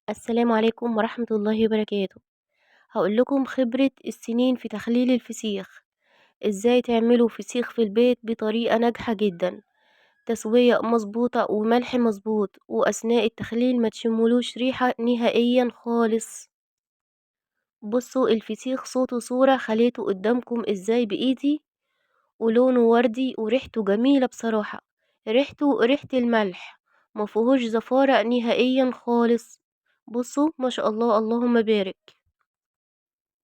السلام عليكم ورحمة الله وبركاته. هقول لكم خبرة السنين في تخليل الفسيخ، ازاي تعملوا فسيخ في البيت بطريقة ناجحة جدا، تسوية مظبوطة وملح مظبوط، وأثناء التخليل ما تشمولوش ريحة نهائيا خالص. بصوا الفسيخ صوت وصورة خليته قدامكم ازاي بإيدي، ولونه وردي وريحته جميلة بصراحة، ريحته ريحة الملح، ما فيهوش زفارة نهائيا خالص. بصوا ما شاء الله اللهم بارك.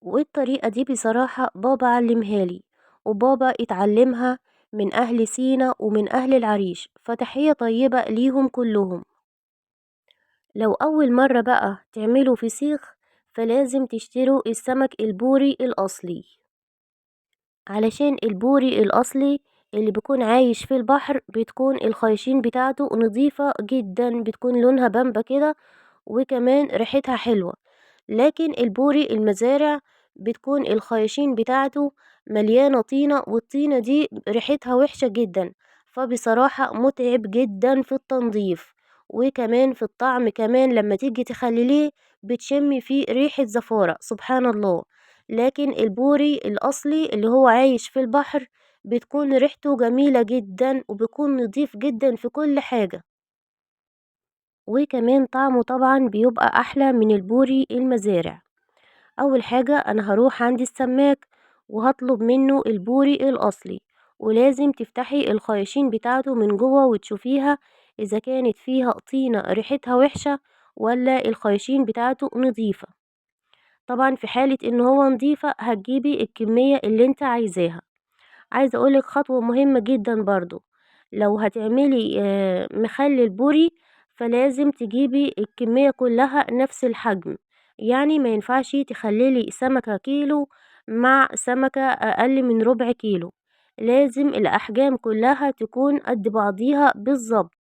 والطريقة دي بصراحة بابا علمها لي، وبابا اتعلمها من أهل سينا ومن أهل العريش، فتحية طيبة ليهم كلهم. لو أول مرة بقى تعملوا فسيخ فلازم تشتروا السمك البوري الأصلي، علشان البوري الأصلي اللي بيكون عايش في البحر بتكون الخياشيم بتاعته نظيفة جدا، بتكون لونها بامبا كده وكمان ريحتها حلوة. لكن البوري المزارع بتكون الخياشيم بتاعته مليانة طينة، والطينة دي ريحتها وحشة جدا، فبصراحة متعب جدا في التنظيف وكمان في الطعم، كمان لما تيجي تخلليه بتشمي فيه ريحة زفارة سبحان الله. لكن البوري الأصلي اللي هو عايش في البحر بتكون ريحته جميلة جدا وبيكون نظيف جدا في كل حاجة، وكمان طعمه طبعا بيبقى أحلى من البوري المزارع. أول حاجة أنا هروح عند السماك وهطلب منه البوري الأصلي، ولازم تفتحي الخياشيم بتاعته من جوه وتشوفيها إذا كانت فيها طينة ريحتها وحشة ولا الخياشيم بتاعته نظيفة. طبعا في حالة إن هو نظيفة هتجيبي الكمية اللي انت عايزاها. عايزة أقولك خطوة مهمة جدا برضو، لو هتعملي مخلل بوري فلازم تجيبي الكمية كلها نفس الحجم، يعني ما ينفعش تخللي سمكة كيلو مع سمكة أقل من ربع كيلو، لازم الأحجام كلها تكون قد بعضيها بالظبط.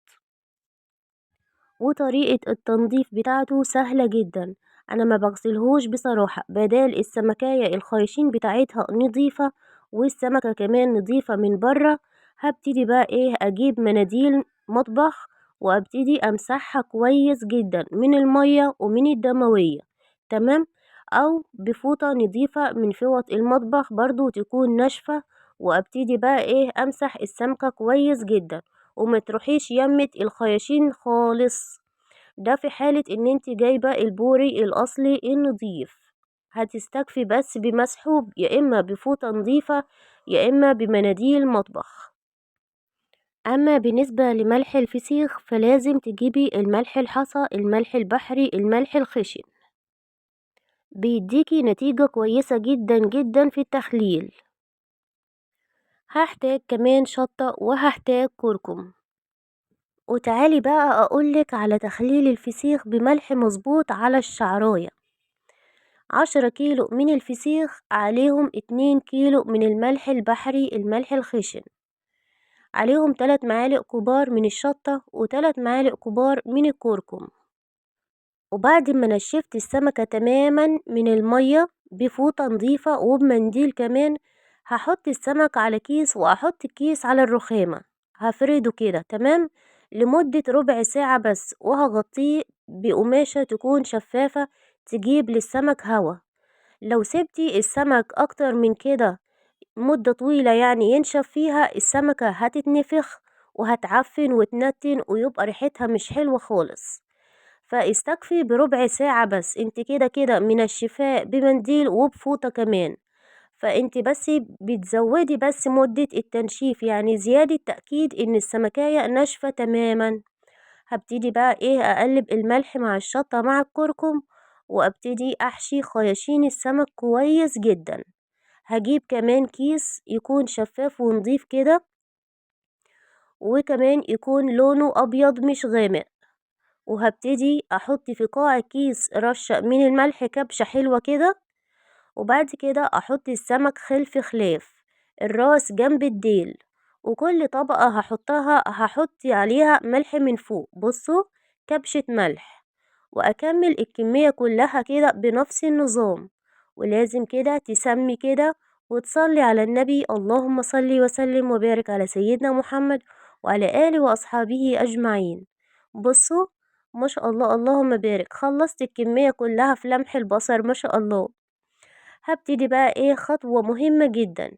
وطريقة التنظيف بتاعته سهلة جدا، أنا ما بغسلهوش بصراحة، بدال السمكاية الخياشيم بتاعتها نظيفة والسمكة كمان نظيفة من بره، هبتدي بقى أجيب مناديل مطبخ وابتدي امسحها كويس جدا من المية ومن الدموية، تمام، او بفوطة نظيفة من فوط المطبخ برضو تكون ناشفة، وابتدي بقى امسح السمكة كويس جدا، وما تروحيش يمة الخياشيم خالص. ده في حالة ان انت جايبة البوري الاصلي النظيف، هتستكفي بس بمسحه يا اما بفوطة نظيفة يا اما بمناديل مطبخ. اما بالنسبة لملح الفسيخ فلازم تجيبي الملح الحصى، الملح البحري، الملح الخشن، بيديكي نتيجة كويسة جدا جدا في التخليل. هحتاج كمان شطة وهحتاج كركم. وتعالي بقى اقولك على تخليل الفسيخ بملح مظبوط على الشعراية. 10 كيلو من الفسيخ عليهم 2 كيلو من الملح البحري، الملح الخشن، عليهم 3 معالق كبار من الشطة وتلات معالق كبار من الكركم. وبعد ما نشفت السمكة تماما من المية بفوطة نظيفة وبمنديل كمان، هحط السمك على كيس واحط الكيس على الرخامة، هفرده كده تمام لمدة ربع ساعة بس، وهغطيه بقماشة تكون شفافة تجيب للسمك هوا. لو سبتي السمك اكتر من كده مدة طويلة يعني ينشف فيها، السمكة هتتنفخ وهتعفن وتنتن ويبقى ريحتها مش حلوة خالص. فاستكفي بربع ساعة بس، انت كده كده منشفاه بمنديل وبفوطة كمان، فانت بس بتزودي بس مدة التنشيف، يعني زيادة تأكيد ان السمكاية ناشفة تماما. هبتدي بقى اقلب الملح مع الشطة مع الكركم، وابتدي احشي خياشيم السمك كويس جدا. هجيب كمان كيس يكون شفاف ونضيف كده، وكمان يكون لونه ابيض مش غامق، وهبتدي احط في قاع الكيس رشة من الملح كبشة حلوة كده، وبعد كده احط السمك خلف خلاف، الراس جنب الديل، وكل طبقة هحطها هحط عليها ملح من فوق، بصوا كبشة ملح، واكمل الكمية كلها كده بنفس النظام. ولازم كده تسمي كده وتصلي على النبي، اللهم صل وسلم وبارك على سيدنا محمد وعلى آله وأصحابه أجمعين. بصوا ما شاء الله اللهم بارك. خلصت الكمية كلها في لمح البصر ما شاء الله. هبتدي بقى ايه خطوة مهمة جدا،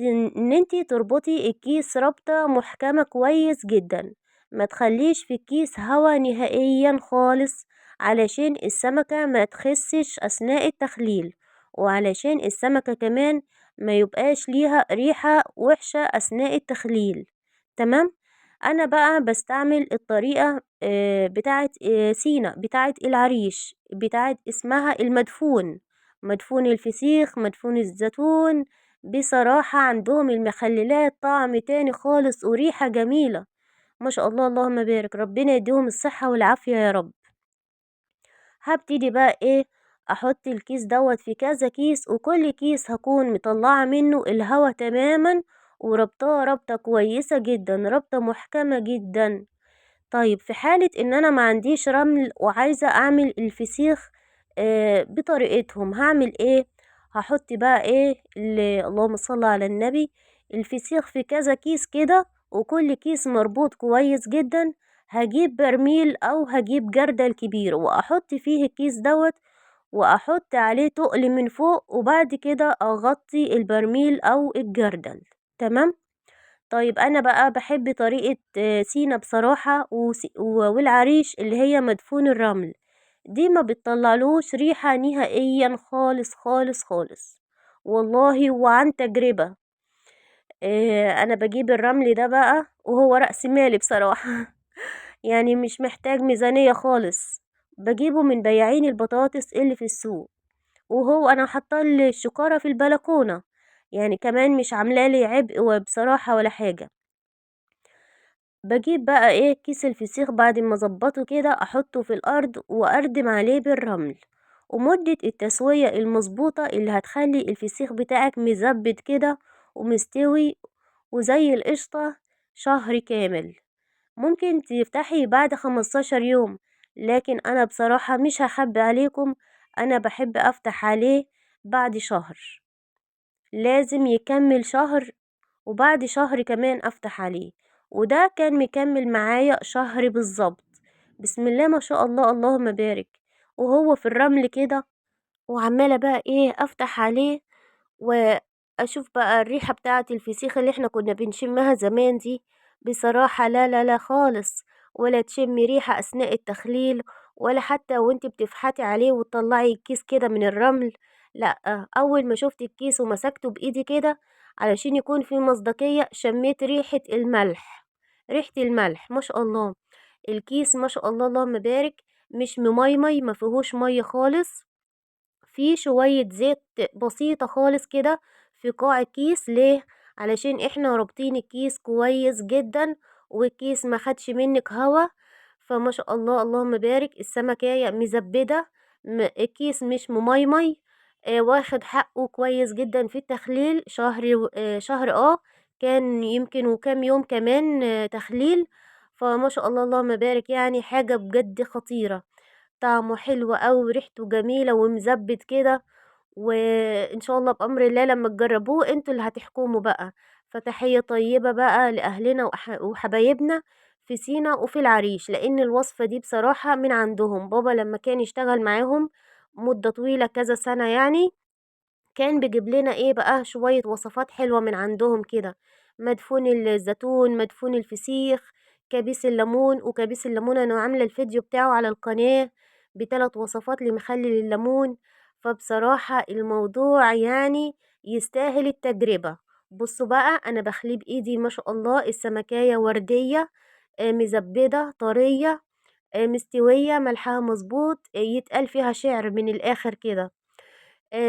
ان انتي تربطي الكيس ربطة محكمة كويس جدا، ما تخليش في الكيس هوا نهائيا خالص، علشان السمكة ما تخسش اثناء التخليل، وعلشان السمكة كمان ما يبقاش ليها ريحة وحشة اثناء التخليل. تمام. انا بقى بستعمل الطريقة بتاعت سينا، بتاعت العريش، بتاعت اسمها المدفون، مدفون الفسيخ، مدفون الزيتون. بصراحة عندهم المخللات طعم تاني خالص وريحة جميلة ما شاء الله اللهم بارك، ربنا يديهم الصحة والعافية يا رب. هبتدي بقى ايه احط الكيس دوت في كذا كيس، وكل كيس هكون مطلعة منه الهوا تماما وربطاه ربطة كويسة جدا، ربطة محكمة جدا. طيب في حالة ان انا ما عنديش رمل وعايزة اعمل الفسيخ بطريقتهم، هعمل ايه؟ هحط بقى ايه اللهم صل على النبي، الفسيخ في كذا كيس كده، وكل كيس مربوط كويس جدا. هجيب برميل او هجيب جردل كبير واحط فيه الكيس دوت، واحط عليه تقل من فوق، وبعد كده اغطي البرميل او الجردل. تمام. طيب انا بقى بحب طريقة سينا بصراحة والعريش اللي هي مدفون الرمل دي، ما بتطلعلوش ريحة نهائيا خالص خالص خالص والله، وعن تجربة. انا بجيب الرمل ده بقى وهو رأس مالي بصراحة يعني مش محتاج ميزانية خالص، بجيبه من بياعين البطاطس اللي في السوق، وهو انا حاطه الشكارة في البلكونة، يعني كمان مش عاملة لي عبء وبصراحة ولا حاجة. بجيب بقى ايه كيس الفسيخ بعد ما اظبطه كده، احطه في الارض واردم عليه بالرمل، ومدة التسوية المظبوطة اللي هتخلي الفسيخ بتاعك مزبد كده ومستوي وزي القشطة شهر كامل. ممكن تفتحي بعد 15 يوم، لكن انا بصراحة مش هخبي عليكم، انا بحب افتح عليه بعد شهر، لازم يكمل شهر، وبعد شهر كمان افتح عليه، وده كان مكمل معايا شهر بالظبط. بسم الله ما شاء الله اللهم بارك. وهو في الرمل كده، وعمالة بقى ايه افتح عليه واشوف بقى الريحة بتاعة الفسيخ اللي احنا كنا بنشمها زمان دي. بصراحة لا لا لا خالص، ولا تشمي ريحة اثناء التخليل، ولا حتى وانت بتفحتي عليه وتطلعي الكيس كده من الرمل. لا، اول ما شفت الكيس ومسكته بايدي كده علشان يكون في مصداقية، شميت ريحة الملح، ريحة الملح ما شاء الله. الكيس ما شاء الله اللهم بارك مش مميمي، ما فيهوش مية خالص، في شوية زيت بسيطة خالص كده في قاع الكيس. ليه؟ علشان احنا رابطين الكيس كويس جدا، والكيس ما خدش منك هوا، فما شاء الله اللهم بارك السمكية مزبدة، الكيس مش مميمي، واخد حقه كويس جدا في التخليل. شهر شهر كان يمكن وكام يوم كمان تخليل، فما شاء الله اللهم بارك، يعني حاجة بجد خطيرة، طعمه حلو أوي وريحته جميلة ومزبد كده، وإن شاء الله بأمر الله لما تجربوه انتوا اللي هتحكموا بقى. فتحية طيبة بقى لأهلنا وحبايبنا في سينا وفي العريش، لأن الوصفة دي بصراحة من عندهم. بابا لما كان يشتغل معاهم مدة طويلة كذا سنة يعني، كان بيجيب لنا ايه بقى شوية وصفات حلوة من عندهم كده، مدفون الزيتون، مدفون الفسيخ، كبيس الليمون. وكبيس الليمون انا عاملة الفيديو بتاعه على القناة ب3 وصفات لمخلل الليمون. فبصراحة الموضوع يعني يستاهل التجربة. بصوا بقى انا بخليه بايدي ما شاء الله، السمكية وردية، مزبدة طرية، مستوية، ملحها مظبوط، يتقال فيها شعر من الاخر كده.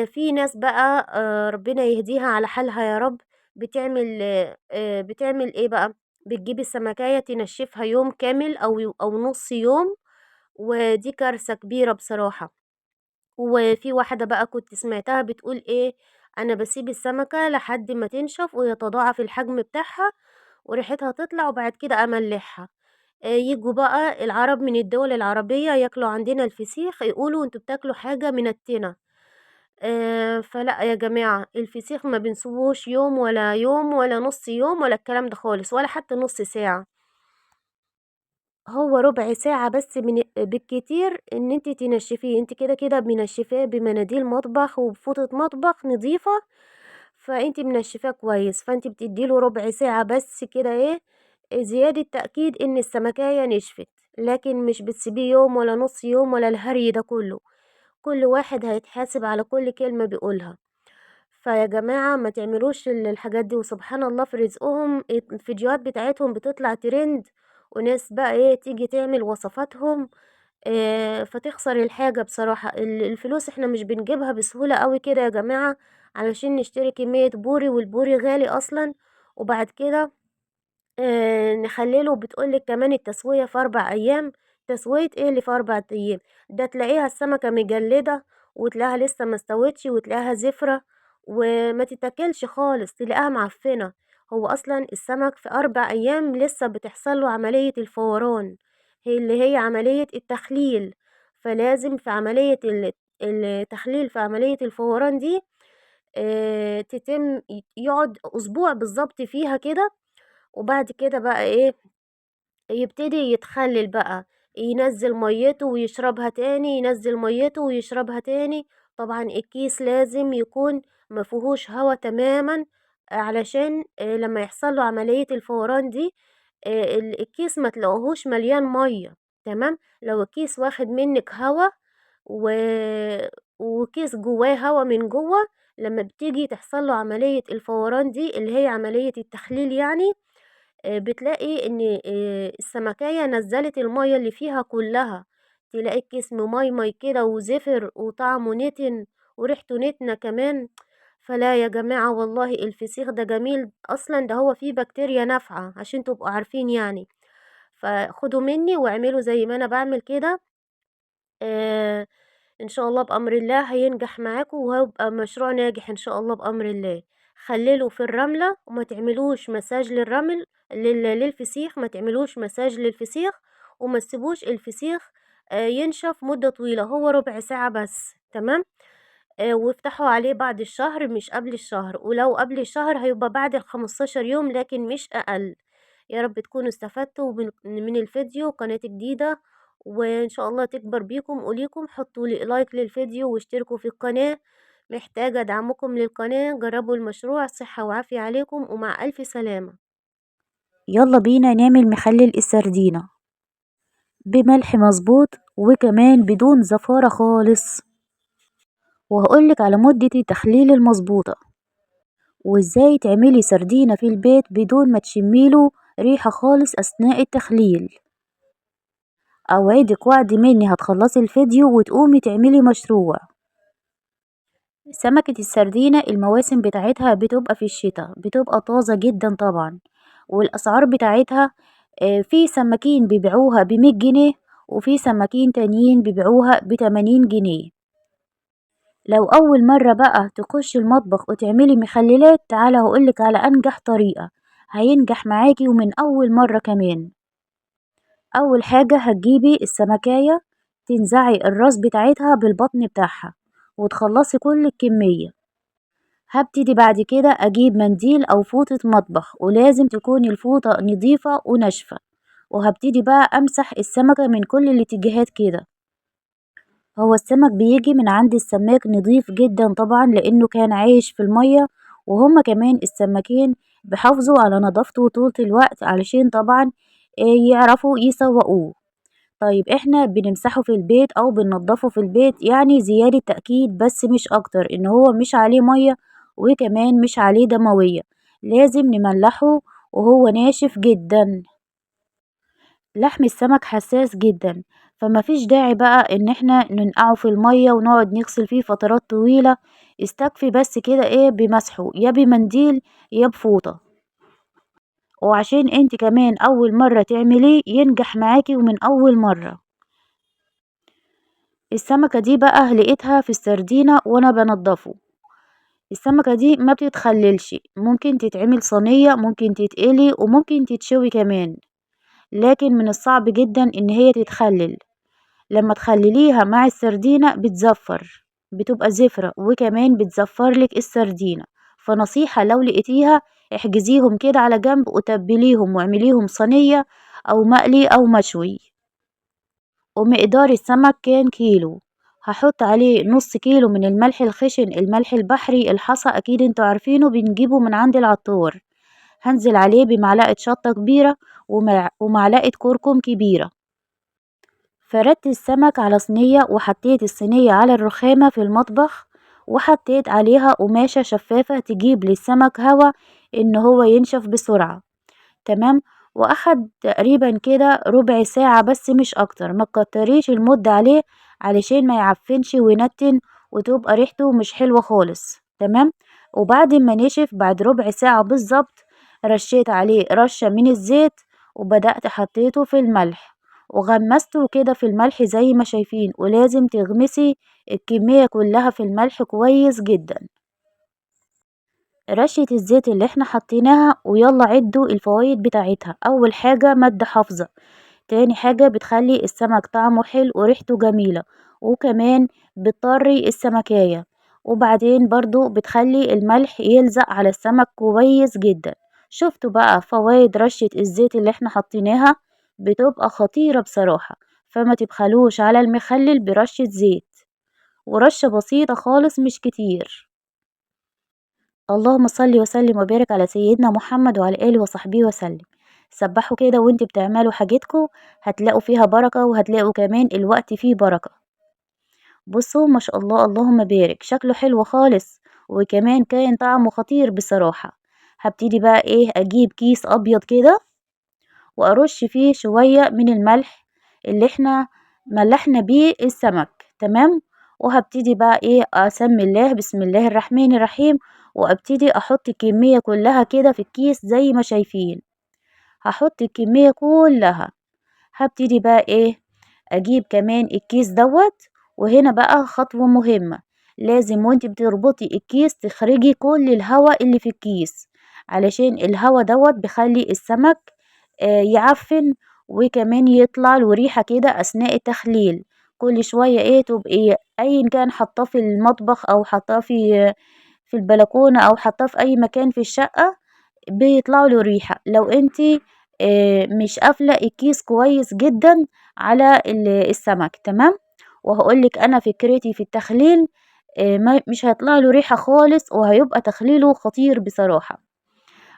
في ناس بقى ربنا يهديها على حالها يا رب، بتعمل ايه بقى، بتجيب السمكية تنشفها يوم كامل او نص يوم، ودي كارثة كبيرة بصراحة. وفي واحدة بقى كنت سمعتها بتقول ايه، انا بسيب السمكة لحد ما تنشف ويتضاعف الحجم بتاعها وريحتها تطلع وبعد كده املحها. يجوا بقى العرب من الدول العربية ياكلوا عندنا الفسيخ يقولوا انتوا بتاكلوا حاجة منتنة. فلا يا جماعة، الفسيخ ما بنسيبوش يوم ولا يوم ولا نص يوم ولا الكلام ده خالص، ولا حتى نص ساعة. هو ربع ساعة بس من بالكتير ان انت تنشفيه. انت كده كده منشفاه بمناديل مطبخ وبفوطة مطبخ نظيفة، فانت منشفاه كويس، فانت بتديله ربع ساعة بس كده ايه زيادة تأكيد ان السمكاية نشفت، لكن مش بتسيبيه يوم ولا نص يوم ولا الهري ده كله. كل واحد هيتحاسب على كل كلمة بيقولها. فيا جماعة ما تعملوش الحاجات دي. وسبحان الله في رزقهم، الفيديوهات بتاعتهم بتطلع ترند، وناس بقى ايه تيجي تعمل وصفاتهم، فتخسر الحاجة بصراحة. الفلوس احنا مش بنجيبها بسهولة قوي كده يا جماعة علشان نشتري كمية بوري، والبوري غالي اصلا. وبعد كده نخلله. بتقولك كمان التسوية في 4 ايام. تسوية ايه اللي في 4 ايام ده؟ تلاقيها السمكة مجلدة، وتلاقيها لسه ما استوتش، وتلاقيها زفرة وما تتاكلش خالص، تلاقيها معفنة. هو اصلا السمك في 4 ايام لسه بتحصل له عملية الفوران، هي اللي هي عملية التخليل. فلازم في عملية التخليل، في عملية الفوران دي، تتم يقعد اسبوع بالظبط فيها كده. وبعد كده بقى ايه يبتدي يتخلل بقى، ينزل ميته ويشربها تاني، ينزل ميته ويشربها تاني. طبعا الكيس لازم يكون ما فيهوش هوا تماما، علشان لما يحصل له عملية الفوران دي، الكيس ما تلاقوهوش مليان مية. تمام؟ لو الكيس واخد منك هوا وكيس جواه هوا من جوه، لما بتيجي تحصل له عملية الفوران دي اللي هي عملية التخليل يعني، بتلاقي ان السمكية نزلت المية اللي فيها كلها، تلاقي الكيس مميمي كده وزفر وطعمه نتن وريحته نتنة كمان. فلا يا جماعة والله الفسيخ ده جميل اصلا، ده هو فيه بكتيريا نافعة عشان تبقوا عارفين يعني. فخدوا مني واعملوا زي ما انا بعمل كده، ان شاء الله بامر الله هينجح معاكم وهيبقى مشروع ناجح ان شاء الله بامر الله. خللوا في الرملة وما تعملوش مساج للرمل للفسيخ، ما تعملوش مساج للفسيخ، وما تسيبوش الفسيخ ينشف مدة طويلة، هو ربع ساعة بس. تمام؟ وافتحوا عليه بعد الشهر مش قبل الشهر، ولو قبل الشهر هيبقى بعد ال15 يوم لكن مش أقل. يا رب تكونوا استفدتوا من الفيديو. قناة جديدة وإن شاء الله تكبر بيكم وليكم. حطوا لي لايك للفيديو واشتركوا في القناة، محتاجة دعمكم للقناة. جربوا المشروع، صحة وعافية عليكم ومع ألف سلامة. يلا بينا نعمل مخلل السردينة بملح مظبوط وكمان بدون زفارة خالص، وهقولك على مدة التخليل المظبوطة وازاي تعملي سردينة في البيت بدون ما تشميله ريحة خالص أثناء التخليل. أوعدك وعد مني هتخلصي الفيديو وتقومي تعملي مشروع. سمكة السردينة المواسم بتاعتها بتبقى في الشتاء، بتبقى طازة جدا طبعا، والأسعار بتاعتها في سمكين بيبيعوها بمية جنيه وفي سمكين تانيين بيبيعوها بتمانين جنيه. لو أول مرة بقى تخش المطبخ وتعملي مخللات، تعالى هقولك على أنجح طريقة هينجح معاكي ومن أول مرة كمان. أول حاجة هتجيبي السمكاية تنزعي الراس بتاعتها بالبطن بتاعها وتخلصي كل الكمية. هبتدي بعد كده أجيب منديل أو فوطة مطبخ، ولازم تكون الفوطة نظيفة وناشفة، وهبتدي بقى أمسح السمكة من كل الاتجاهات كده. هو السمك بيجي من عند السماك نظيف جدا طبعا لأنه كان عايش في المية، وهما كمان السماكين بيحافظوا على نظافته طول الوقت علشان طبعا يعرفوا يسوقوه. طيب احنا بنمسحه في البيت او بننضفه في البيت، يعني زيادة تأكيد بس مش اكتر ان هو مش عليه مية وكمان مش عليه دموية، لازم نملحه وهو ناشف جدا. لحم السمك حساس جدا، فما فيش داعي بقى ان احنا ننقعه في المية ونقعد نغسل فيه فترات طويلة، استكفي بس كده بمسحه يا بمنديل يا بفوطة. وعشان انت كمان اول مرة تعمليه ينجح معاكي ومن اول مرة. السمكة دي بقى لقيتها في السردينة وانا بنضفه. السمكة دي ما بتتخللش، ممكن تتعمل صينية، ممكن تتقلي، وممكن تتشوي كمان، لكن من الصعب جدا ان هي تتخلل. لما تخلليها مع السردينة بتزفر، بتبقى زفرة، وكمان بتزفر لك السردينة. فنصيحة لو لقيتيها احجزيهم كده على جنب وتبليهم واعمليهم صينية او مقلي او مشوي. ومقدار السمك كان كيلو، هحط عليه نص كيلو من الملح الخشن، الملح البحري الحصى اكيد انتوا عارفينه، بنجيبه من عند العطار. هنزل عليه بمعلقة شطة كبيرة ومعلقة كركم كبيرة. فردت السمك على صينية وحطيت الصينية على الرخامة في المطبخ، وحطيت عليها قماشة شفافة تجيب للسمك هوا ان هو ينشف بسرعة. تمام. واخد تقريبا كده ربع ساعة بس مش اكتر، ما تكتريش المدة عليه علشان ما يعفنش وينتن وتبقى ريحته مش حلوة خالص. تمام. وبعد ما نشف بعد ربع ساعة بالظبط رشيت عليه رشة من الزيت، وبدأت حطيته في الملح وغمسته كده في الملح زي ما شايفين. ولازم تغمسي الكمية كلها في الملح كويس جدا. رشة الزيت اللي احنا حطيناها، ويلا عدوا الفوائد بتاعتها. اول حاجة مادة حافظة، تاني حاجة بتخلي السمك طعمه حلو وريحته جميلة، وكمان بتطري السمكاية، وبعدين برضو بتخلي الملح يلزق على السمك كويس جدا. شفتوا بقى فوائد رشة الزيت اللي احنا حطيناها؟ بتبقى خطيرة بصراحة. فما تبخلوش على المخلل برشة زيت، ورشة بسيطة خالص مش كتير. اللهم صل وسلم وبارك على سيدنا محمد وعلى آله وصحبه وسلم. سبحوا كده وانت بتعملوا حاجتكم، هتلاقوا فيها بركة، وهتلاقوا كمان الوقت فيه بركة. بصوا ما شاء الله اللهم بارك، شكله حلو خالص، وكمان كان طعمه خطير بصراحة. هبتدي بقى اجيب كيس ابيض كده وارش فيه شوية من الملح اللي احنا ملحنا بيه السمك. تمام. وهبتدي بقى اسمي الله، بسم الله الرحمن الرحيم، وابتدي احط الكمية كلها كده في الكيس زي ما شايفين. هحط الكمية كلها. هبتدي بقى اجيب كمان الكيس دوت. وهنا بقى خطوة مهمة، لازم وانت بتربطي الكيس تخرجي كل الهواء اللي في الكيس، علشان الهواء دوت بيخلي السمك يعفن، وكمان يطلع له ريحة كده أثناء التخليل. كل شوية تبقي أيا كان حطاه في المطبخ أو حطاه في البلكونة أو حطاه في أي مكان في الشقة بيطلع له ريحة لو انتي مش قافلة الكيس كويس جدا على السمك. تمام. وهقولك أنا فكرتي في التخليل، مش هيطلع له ريحة خالص، وهيبقى تخليله خطير بصراحة.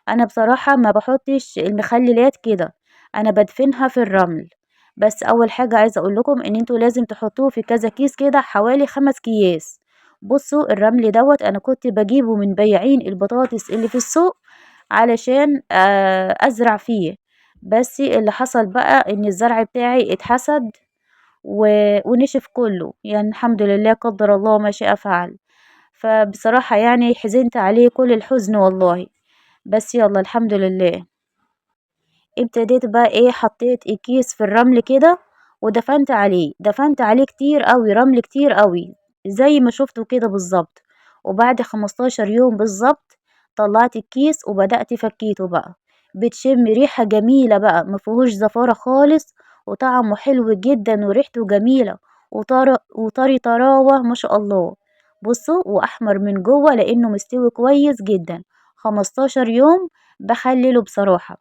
أنا بصراحة ما بحطش المخللات كده، أنا بدفنها في الرمل. بس أول حاجة عايزة أقول لكم إن انتوا لازم تحطوه في كذا كيس كده، حوالي 5 أكياس. بصوا الرمل دوت أنا كنت بجيبه من بياعين البطاطس اللي في السوق علشان أزرع فيه، بس اللي حصل بقى إن الزرع بتاعي اتحسد ونشف كله، الحمد لله قدر الله ما شاء فعل. فبصراحة حزنت عليه كل الحزن والله، بس يلا الحمد لله. ابتديت بقى حطيت الكيس في الرمل كده ودفنت عليه، دفنت عليه كتير قوي، رمل كتير قوي زي ما شفتوا كده بالظبط. وبعد 15 يوم بالظبط طلعت الكيس وبدأت فكيته بقى، بتشم ريحة جميلة بقى، ما فيهوش زفارة خالص، وطعمه حلو جدا وريحته جميلة، وطري طراوة ما شاء الله. بصوا وأحمر من جوه لأنه مستوي كويس جدا. 15 يوم بخلله بصراحة.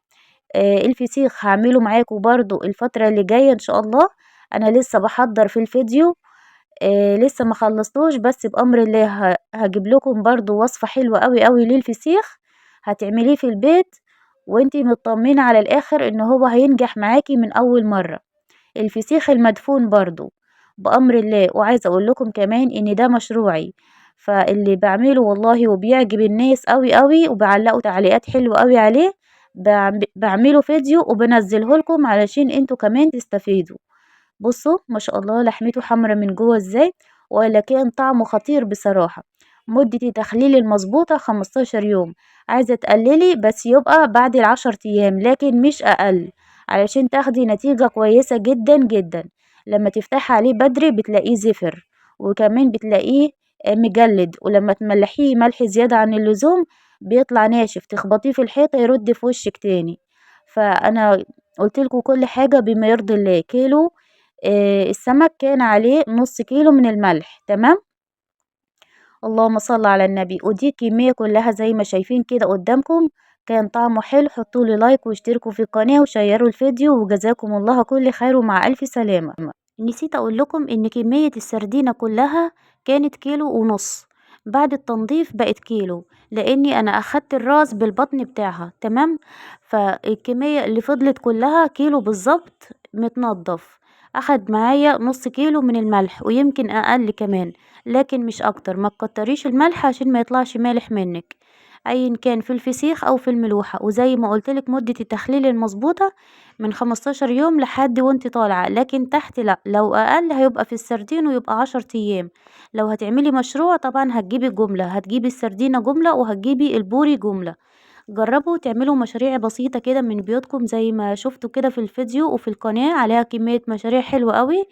الفسيخ هعمله معاكم برضو الفترة اللي جاية إن شاء الله، أنا لسه بحضر في الفيديو، لسه ما خلصتوش، بس بأمر الله هجيب لكم برضو وصفة حلوة قوي قوي للفسيخ هتعمليه في البيت وانتي مطمنة على الآخر إن هو هينجح معاكي من أول مرة. الفسيخ المدفون برضو بأمر الله. وعايزة أقول لكم كمان إن ده مشروعي، فاللي بعمله والله وبيعجب الناس قوي قوي وبعلقوا تعليقات حلوة قوي عليه، بعمله فيديو وبنزله لكم علشان انتوا كمان تستفيدوا. بصوا ما شاء الله لحمته حمرا من جوه ازاي، ولا كان طعمه خطير بصراحة. مدة التخليل المظبوطة 15 يوم، عايزة تقللي بس يبقى بعد ال10 ايام، لكن مش اقل، علشان تاخدي نتيجة كويسة جدا جدا. لما تفتحي عليه بدري بتلاقيه زفر، وكمان بتلاقيه مجلد، ولما تملحيه ملح زيادة عن اللزوم بيطلع ناشف، تخبطيه في الحيطة يرد في وشك تاني. فأنا قلت لكم كل حاجة بما يرضي الله. كيلو، السمك كان عليه نص كيلو من الملح، تمام؟ اللهم صل على النبي. ودي كمية كلها زي ما شايفين كده قدامكم، كان طعمه حلو. حطولي لايك واشتركوا في القناة وشيروا الفيديو، وجزاكم الله كل خير ومع ألف سلامة. نسيت أقول لكم إن كمية السردينة كلها كانت 1.5 كيلو، بعد التنظيف بقت كيلو، لأني أنا أخدت الراس بالبطن بتاعها، تمام؟ فالكمية اللي فضلت كلها كيلو بالظبط متنضف. أخد معايا نص كيلو من الملح ويمكن أقل كمان، لكن مش أكتر. ما تكتريش الملح عشان ما يطلعش مالح منك، أيا كان في الفسيخ أو في الملوحة. وزي ما قلتلك مدة التخليل المظبوطة من 15 يوم لحد وانت طالعة، لكن تحت لا، لو أقل هيبقى في السردين ويبقى 10 أيام. لو هتعملي مشروع طبعا هتجيبي جملة، هتجيبي السردينة جملة وهتجيبي البوري جملة. جربوا تعملوا مشاريع بسيطة كده من بيوتكم زي ما شفتوا كده في الفيديو وفي القناة، عليها كمية مشاريع حلوة قوي.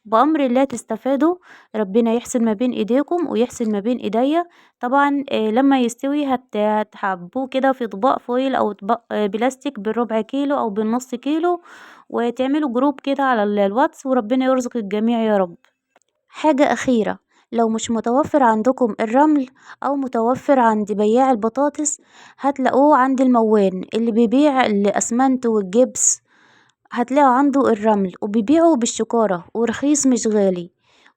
بأمر الله تستفادوا، ربنا يحسن ما بين ايديكم ويحسن ما بين ايديا. طبعا لما يستوي هتحبوه كده في اطباق فويل او اطباق بلاستيك بالربع كيلو او بالنص كيلو، وتعملوا جروب كده على الواتس، وربنا يرزق الجميع يا رب. حاجة أخيرة، لو مش متوفر عندكم الرمل أو متوفر عند بياع البطاطس، هتلاقوه عند الموان اللي بيبيع الأسمنت والجبس، هتلاقوا عنده الرمل وبيبيعه بالشكارة ورخيص مش غالي.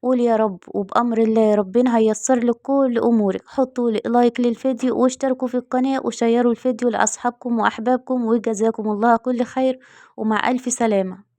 قول يا رب، وبأمر الله ربنا هيسر لك كل أمورك. حطوا لايك للفيديو واشتركوا في القناة وشيروا الفيديو لأصحابكم وأحبابكم، وجزاكم الله كل خير ومع ألف سلامة.